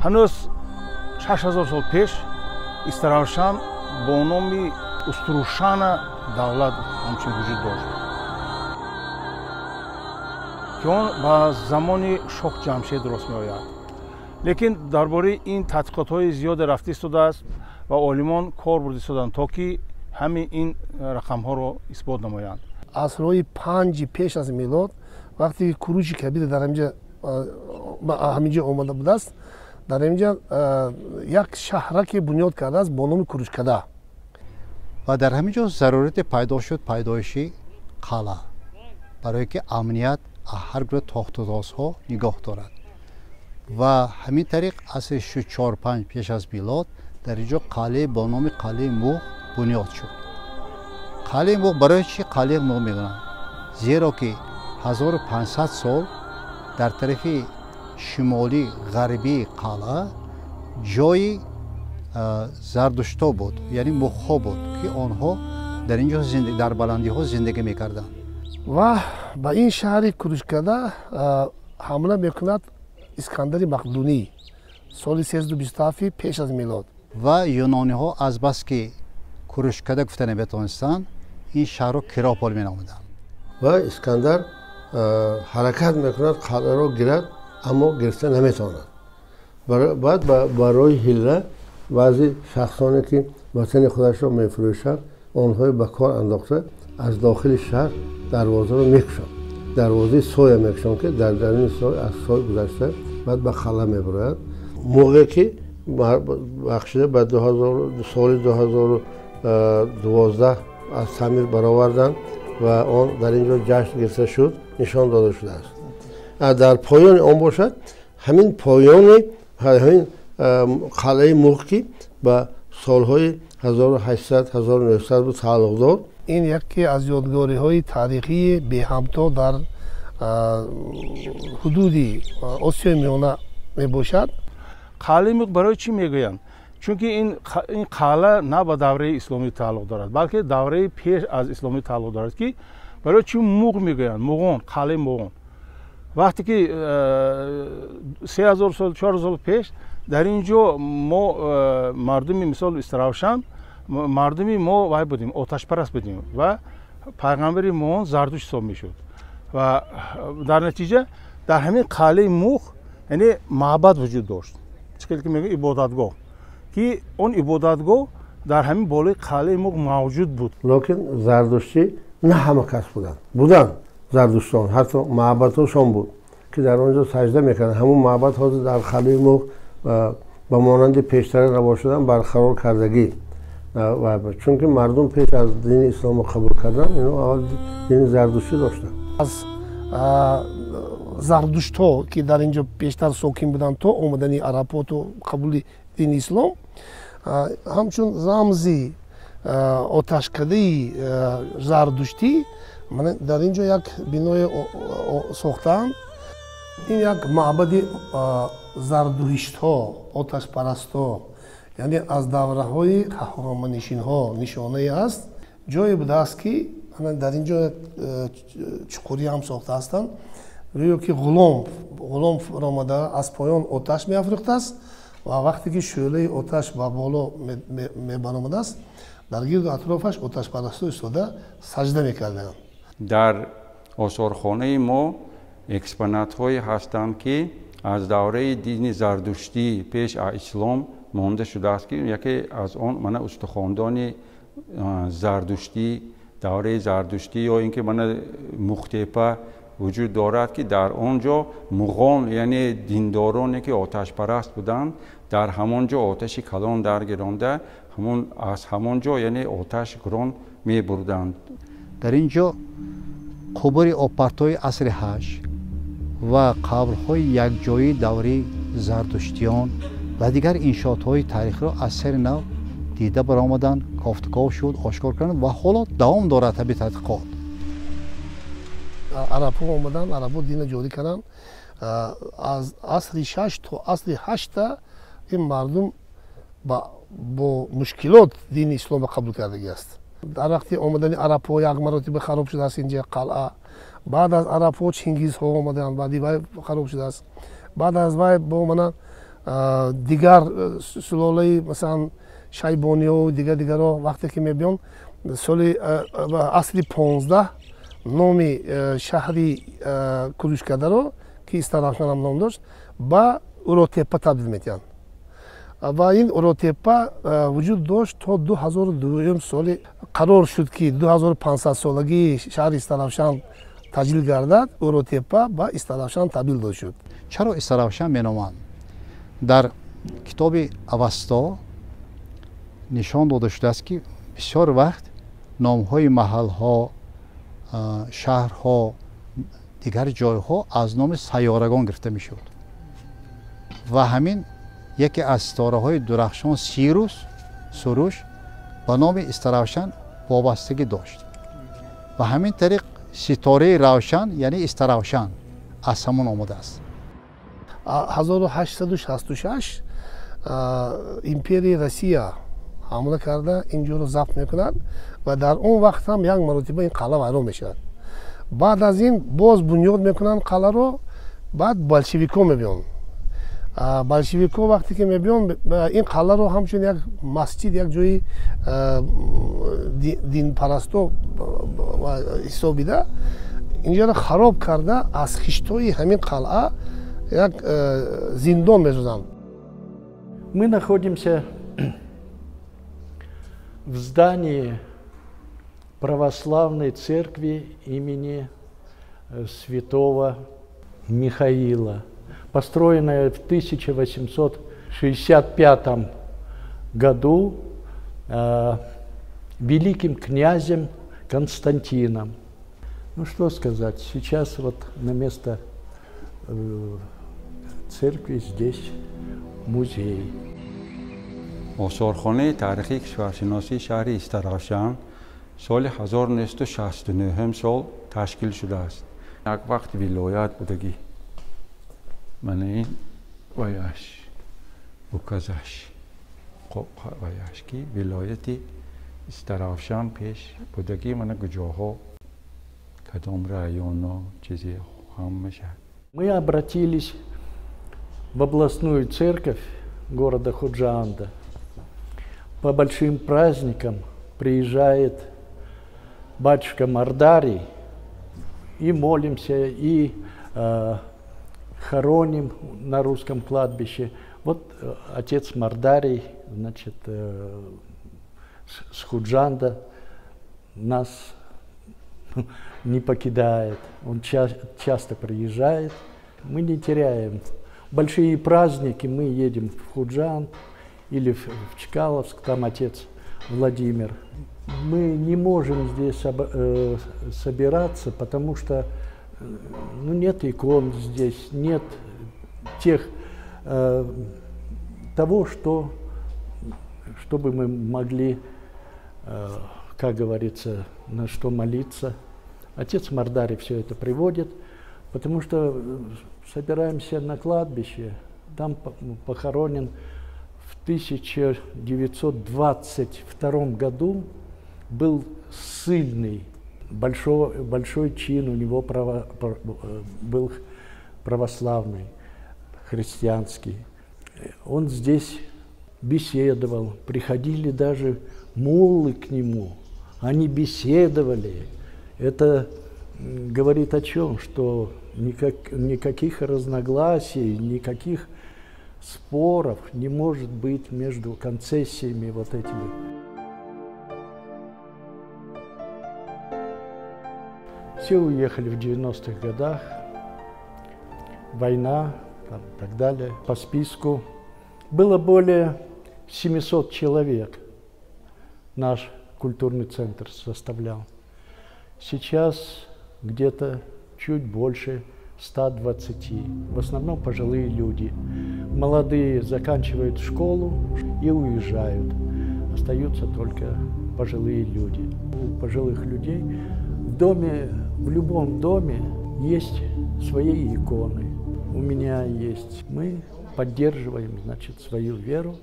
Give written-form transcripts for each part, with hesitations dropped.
Ҳанӯз 6000 сол пеш Истаравшан бо номи Уструшана давлат ҳамчун вуҷуд дошт, ки он ба замони шоҳ Ҷамшед рост меояд. Лекин дар бораи ин тадқиқотҳои зиёде рафта истодааст ва олимон кор бурда истоданд, то ки ҳамин ин рақамҳоро исбот намоянд. Асрҳои панҷи пеш аз милод, вақте ки Куруши Кабир дар ҳаминҷо омада будааст, дар инҷа як шаҳраке бунёд кардааст бо номи Курушкада. Ва дар ҳамин ҷо зарурате пайдо шуд пайдоиши қалъа, барое ки амният ҳар гуна тохтутозҳо нигоҳ дорад. Ва ҳамин тариқ асри 4-5 пеш аз милод дар ин ҷо қалъае бо номи қалъаи Муғ бунёд шуд. Қалъаи Муғ барои чӣ қалъаи Муғ мегӯянд? Зеро ки 1500 сол дар тарафи шимолӣ ғарбии қалъа ҷои зардушто буд, яъне муғҳо буд, ки онҳо дар ин ҷо дар баландиҳо зиндагӣ мекарданд. Ва ба ин шаҳри Курушкада ҳамла мекунад Искандари Мақдунӣ соли 327 пеш аз милод. Ва юнониҳо азбаски Курушкада гуфта наметавонистанд, ин шаҳрро Киропол меномиданд. Ва Искандар ҳаракат мекунад қалъаро гирад, аммо гирифта наметавонад. Баъд барои ҳилла баъзе шахсоне ки ватани худашро мефурӯшанд, онҳои ба кор андохта аз дохили шаҳр дарвозаро мекушанд. Дарвозаи соя мекушанд, ки дар даруни сой аз сой гузашта баъд ба қалъа мебарояд. Муғе ки бахшида ба соли 2012 аз таъмир бароварданд ва он дар ин ҷо ҷашн гирифта шуд, нишон дода шудааст. Дар поёни он бошад ҳамин поёни ҳамин қалъаи Муғ, ки ба солҳои 1800-1900 буд тааллуқ дор. Ин яке аз ёдгориҳои таърихии беҳамто дар ҳудуди Осиёи Миёна мебошад. Қалъаи Муғ барои чӣ мегӯянд? Чунки ин қалъа на ба давраи исломӣ тааллуқ дорад, балки давраи пеш аз исломӣ тааллуқ дорад, ки барои чӣ Муғ мегӯянд? Муғон, қалъаи Муғон. Вақте ки 3000 сол, 4000 сол пеш дар ин ҷо мо мардуми мисол Истаравшан, мардуми мо вай будем, оташпараст будем ва пайғамбари мо Зардушт ҳисоб мешуд. Ва дар натиҷа дар ҳамин қалъаи Муғ яъне маъбад вуҷуд дошт, чӣ хел ки мегӯям ибодатгоҳ, ки он ибодатгоҳ дар ҳамин болои қалъаи Муғ мавҷуд буд. Лекин зардуштӣ на ҳама кас буданд, буданд зардуштон, ҳатто маъбадҳошон буд ки дар он ҷо саҷда мекарданд. Ҳамон маъбад ҳозир дар қалъаи Муғ ба монанди пештара раво шудан барқарор кардагӣ, чунки мардум пеш аз дини исломро қабул кардан ино аввал дини зардуштӣ доштанд. Аз зардуштҳо ки дар ин ҷо пештар сокин буданд то омадани арабҳо, то қабули дини ислом, ҳамчун рамзи оташкадаи зардуштӣ дар ин ҷо як биное сохтаанд. Ин як маъбади зардуштҳо, оташпарастҳо, яъне аз давраҳои ҳахоманишинҳо нишонае аст. Ҷое будааст ки дар ин ҷо чуқурӣ ҳам сохта ҳастанд, гӯё ки ғулом фаромада аз поён оташ меафрӯхтааст ва вақте ки шӯълаи оташ ба боло мебаромадааст, дар гирду атрофаш оташпарастҳо истода саҷда мекарданд. Дар осорхонаи мо экспонатҳое ҳастанд, ки аз давраи дини зардуштӣ пеш аз ислом монда шудааст, ки яке аз он мана устухондони зардуштӣ, давраи зардуштӣ ё ин ки мана Мухтепа вуҷуд дорад, ки дар он ҷо муғон, яъне диндороне ки оташпараст буданд, дар ҳамон ҷо оташи калон даргиронда, аз ҳамон ҷо яъне оташ гирон мебурданд. Дар ин ҷо қубури обпартои асри ҳашт ва қабрҳои якҷоии давраи зардуштиён ва дигар иншоотҳои таърихиро аз сари нав дида баромаданд, кофтуков шуд, ошкор карданд ва ҳоло давом дорад ҳамин тадқиқот. Арабҳо омаданд, арабҳо динро ҷорӣ карданд. Аз асри шаш то асри ҳашта ин мардум бо мушкилот дини исломро қабул кардагӣ аст. Дар вақти омадани арабҳо як маротиба хароб шудааст инҷа қалъа. Баъд аз арабҳо чингизҳо омаданд, баъди вай хароб шудааст. Баъд аз вай бо мана Дигар сулолаи, масалан, шайбониҳо, дигар дигарҳо вақте ки мебиён, соли асри 15 номи шаҳри Курушкадаро, ки Истаравшанам ном дошт, ба Уротепа табдил медиҳанд. Ва ин Уротепа вуҷуд дошт то 2002 соли. Қарор шуд, ки 2500 солагии шаҳри Истаравшан таҷлил гардад, Уротепа ба Истаравшан табдил дода шуд. Чаро Истаравшан меноманд? Дар китоби Авасто нишон дода шудааст, ки бисёр вақт номҳои маҳалҳо, шаҳрҳо, дигар ҷойҳо аз номи сайёрагон гирифта мешуд ва ҳамин яке аз ситораҳои дурахшон Сирус, Суруш, ба номи Истаравшан вобастагӣ дошт ва ҳамин тариқ ситораи равшан, яъне Истаравшан, аз ҳамон омадааст. 1866 империяи Россия ҳамла карда, ин ҷоро забт мекунад ва дар он вақт ҳам як маротиба ин қалъа вайрон мешавад. Баъд аз ин боз бунёд мекунанд қалъаро. Баъд болшевикҳо мебиёнд. Болшевикҳо вақте ки мебиёнд, ин қалъаро ҳамчун як масҷид, як ҷои динпарасто ҳисобида, инҷоро хароб карда, аз хиштҳои ҳамин қалъа як зиндон месозанд. Мы находимся в здании православной церкви имени святого Михаила, построенная в 1865 году великим князем Константином. Ну что сказать, сейчас вот на место церкви здесь музей. Осорхонаи таърихии кишваршиносии шаҳри Истаравшан соли 1969 сол ташкил шудааст. Як вақт вилоят будагӣ. Мана ин ваяш, указаш, ваяш, ки вилояти Истаравшан пеш будагӣ. Мана куҷоҳо, кадом районо, чизи ҳамаша. Мы обратились в областную церковь города Худжанда. По большим праздникам приезжает батюшка Мардарий, и молимся, и хороним на русском кладбище. Вот отец Мардарий, значит, с Худжанда нас не покидает. Он часто приезжает. Мы не теряем. Большие праздники мы едем в Худжанд или в Чкаловск, там отец Владимир. Мы не можем здесь собираться, потому что, ну, нет икон здесь, нет того, что, чтобы мы могли, как говорится, на что молиться. Отец Мардарий все это приводит, потому что собираемся на кладбище, там похоронен в 1922 году, был ссыльный, большой, большой чин у него был православный, христианский. Он здесь беседовал, приходили даже муллы к нему, они беседовали. Это говорит о чем? Что никаких разногласий, никаких споров не может быть между концессиями вот этими. Все уехали в 90-х годах, война, там, и так далее. По списку было более 700 человек наш культурный центр составлял. Сейчас где-то чуть больше 120. В основном пожилые люди. Молодые заканчивают школу и уезжают. Остаются только пожилые люди. У пожилых людей в доме, в любом доме есть свои иконы. У меня есть. Мы поддерживаем, значит, свою веру.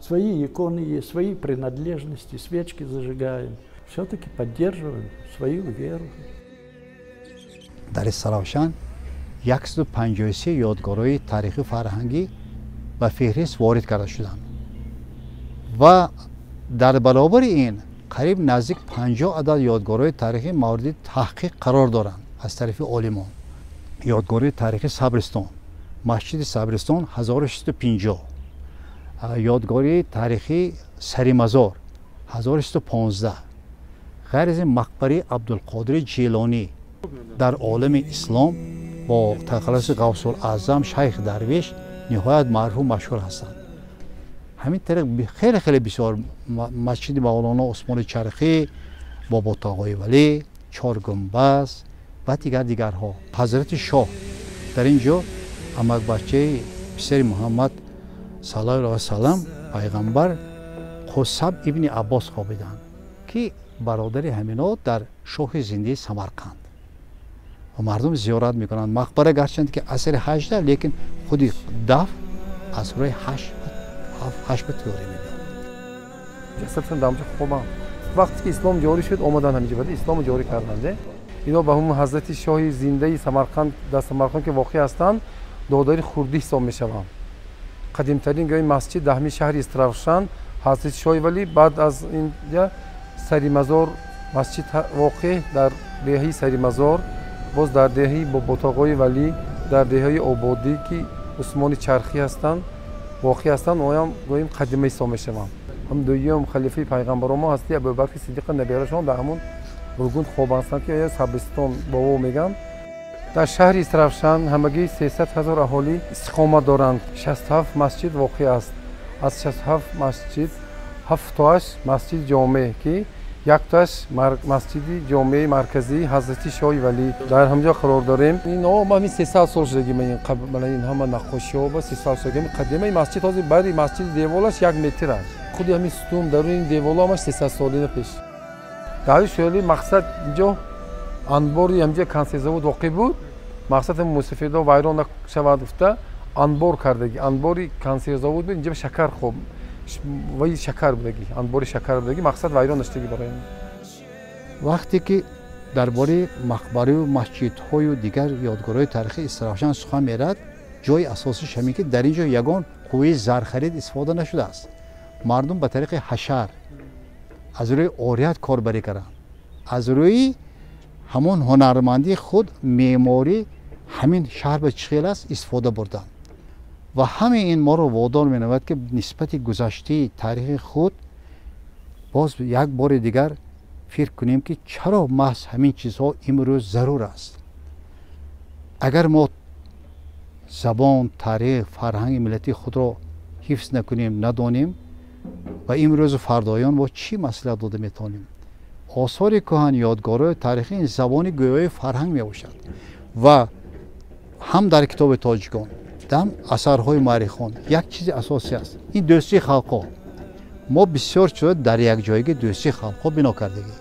Свои иконы есть, свои принадлежности, свечки зажигаем. Все-таки поддерживаем свою веру. Дар Истаравшан 153 ёдгорҳои таърихию фарҳангӣ ба феҳрист ворид карда шуданд ва дар баробари ин қариб наздик 50 адад ёдгориҳои таърихӣ мавриди таҳқиқ қарор доранд аз тарафи олимон. Ёдгории таърихи Сабристон, масҷиди Сабристон 1650, ёдгории таърихии Саримазор 1615, ғайр аз ин мақбараи Абдулқодири Ҷилонӣ дар олами ислом бо тахаллуси Ғавсул Аъзам Шайх Дарвеш ниҳоят маъруфу машҳур ҳастанд. Ҳамин тариқ хеле хеле бисёр масҷиди Мавлоно Усмони Чархӣ, Боботоғои Валӣ, Чоргумбаз ва дигар дигарҳо. Ҳазрати Шоҳ дар ин ҷо амакбачаи писари Муҳаммад саллаллоҳу алайҳи васаллам пайғамбар Қусаб ибни Аббос хобиданд, ки бародари ҳамино дар шоҳи зиндаи Самарқанд ва мардум зиёрат мекунанд. Мақбара гарчанд ки асри 18, лекин худи даф аз рӯи 8 ба тӯре мебиёд. Ҷасадшон дар ҳамҷо хобанд. Вақте ки ислом ҷорӣ шуд, омаданд ҳаминҷо, баъд исломро ҷорӣ карданд. Ино ба ҳамун ҳазрати шоҳи зиндаи Самарқанд, дар Самарқанд ки воқеъ ҳастанд, додари хурдӣ ҳисоб мешаванд. Қадимтарин гӯи масҷид дар ҳамин шаҳри Истаравшан ҳазрати шоҳи Валӣ, баъд аз инҷа Саримазор масҷид воқеъ дар деҳаи Саримазор, боз дар деҳаи Боботоғои Валӣ, дар деҳаи Ободӣ ки Усмони Чархӣ ҳастанд воқеъ ҳастанд, оям гӯем қадима ҳисоб мешаванд. Ҳам дуюм халифаи пайғамбаро мо ҳасти Абубакри Сиддиқа наберашон дар ҳамун Рӯгун хоб ҳастанд, ки оя Сабристон бобо мегӯянд. Дар шаҳри Истаравшан ҳамагӣ 300 ҳазор аҳолӣ истиқомат доранд. 67 масҷид воқеъ аст. Аз 67 масҷид 7тоаш масҷиди ҷомеъ, ки яктоаш масҷиди ҷомеи марказии ҳазрати шоҳи Валӣ дар ҳамҷо қарор дорем. Ино ҳамин 300 сол шудаги, ин ҳама наққошиҳо ба 300 шудаги. Қадимаи масҷид ҳозир бари масҷиди деволаш 1 метр аст. Худи ҳамин сутун даруни ин деволо ҳамаш 300 солина пеш. Дар шӯли мақсад инҷо анбори ҳамҷо консервзавод воқеъ буд. Мақсад мусафидо вайрон нашавад гуфта анбор кардаги. Анбори консервзавод буд, инҷо шакар хоб вай шакар будаги, анбори шакар будаги, мақсад вайрон наштаги барои. Вақте ки дар бораи мақбараю масҷидҳою дигар ёдгориҳои таърихии Истаравшан сухан меравад, ҷои асосиш ҳамин ки дар ин ҷо ягон қувваи зархарид истифода нашудааст. Мардум ба тариқи ҳашар аз рӯи орият корбарӣ карданд, аз рӯи ҳамон ҳунармандии худ меъморӣ ҳамин шаҳр ба чӣ хел аст истифода бурданд. Ва ҳамаи ин моро водор менамояд, ки нисбати гузаштаи таърихи худ боз як бори дигар фикр кунем, ки чаро маҳз ҳамин чизҳо имрӯз зарур аст. Агар мо забон, таърих, фарҳанги миллати худро ҳифз накунем, надонем, ва имрӯзу фардоён мо чӣ маслиҳат дода метавонем? Осори кӯҳан, ёдгориҳои таърихӣ ин забони гӯёи фарҳанг мебошад ва ҳам дар китоби тоҷикон, ҳам асарҳои муаррихон як чизи асосӣ аст, ин дӯстии халқҳо. Мо бисёр чизо дар якҷоягӣ дӯстии халқҳо бино кардагӣ.